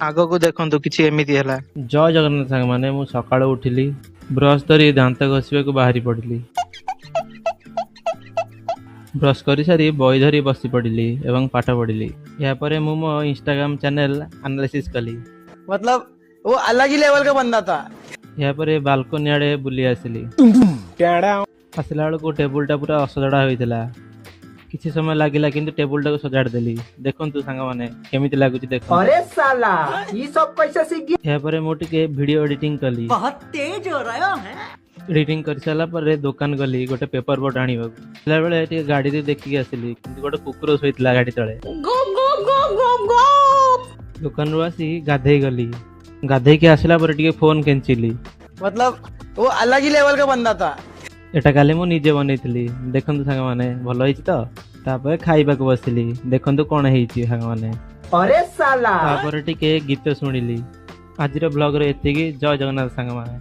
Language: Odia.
ଆଗକୁ ଦେଖନ୍ତୁ, କିଛି ଏମିତି ହେଲା। ଜୟ ଜଗନ୍ନାଥ ସାଙ୍ଗମାନେ। ମୁଁ ସକାଳୁ ଉଠିଲି, ବ୍ରସ୍ ଧରି ଦାନ୍ତ ଘଷିବାକୁ ବାହାରି ପଡ଼ିଲି। ବ୍ରସ୍ କରିସାରି ବହି ଧରି ବସି ପଡ଼ିଲି ଏବଂ ପାଠ ପଢ଼ିଲି। ଏହାପରେ ମୁଁ ମୋ ଇନଷ୍ଟାଗ୍ରାମ ଚ୍ୟାନେଲ ଆନାଲିସିସ୍ କଲି। मतलब वो अलग ही लेवल का बंदा था। ଏହାପରେ ବାଲକୋନି ଆଡ଼େ ବୁଲି ଆସିଲି। ଆସିଲା ବେଳକୁ ଟେବୁଲଟା ପୁରା ଅସଜଡ଼ା ହୋଇଥିଲା। କିଛି ସମୟ ଲାଗିଲା, କିନ୍ତୁ ଟେବୁଲଟାକୁ ସଜାଡ଼ି ଦେଲି। ଦେଖନ୍ତୁ ସାଙ୍ଗମାନେ, କେମିତି ଲାଗୁଛି ଦେଖନ୍ତୁ। अरे साला, ये सब कैसे सीख गया? ଏହାପରେ ମୁଁ ଟିକେ ଭିଡ଼ିଓ ଏଡିଟିଂ କଲି। बहुत तेज हो रहा है। ଏଡିଟିଂ କରିସାରିଲା ପରେ ଦୋକାନ ଗଲି ଗୋଟେ ପେପର ବୋଟ ଆଣିବାକୁ। ବେଳେ ଟିକେ ଗାଡ଼ିରେ ଦେଖିକି ଆସିଲି, କିନ୍ତୁ ଗୋଟେ କୁକୁର ଶୋଇଥିଲା ଗାଡ଼ି ତଳେ। ଦୋକାନରୁ ଆସି ଗାଧେଇ ଗଲି। ଗାଧେଇକି ଆସିଲା ପରେ ଟିକେ ଫୋନ କେଞ୍ଚିଲି। मतलब वो अलग ही लेवल का बंदा था। ଏଟା କାଲି ମୁଁ ନିଜେ ବନେଇଥିଲି। ଦେଖନ୍ତୁ ସାଙ୍ଗମାନେ, ଭଲ ହେଇଛି ତ? ତାପରେ ଖାଇବାକୁ ବସିଲି। ଦେଖନ୍ତୁ କଣ ହେଇଛି ସାଙ୍ଗମାନେ। अरे साला। ତାପରେ ଟିକେ ଗୀତ ଶୁଣିଲି। ଆଜିର ବ୍ଲଗରେ ଏତିକି। ଜୟ ଜଗନ୍ନାଥ ସାଙ୍ଗମାନେ।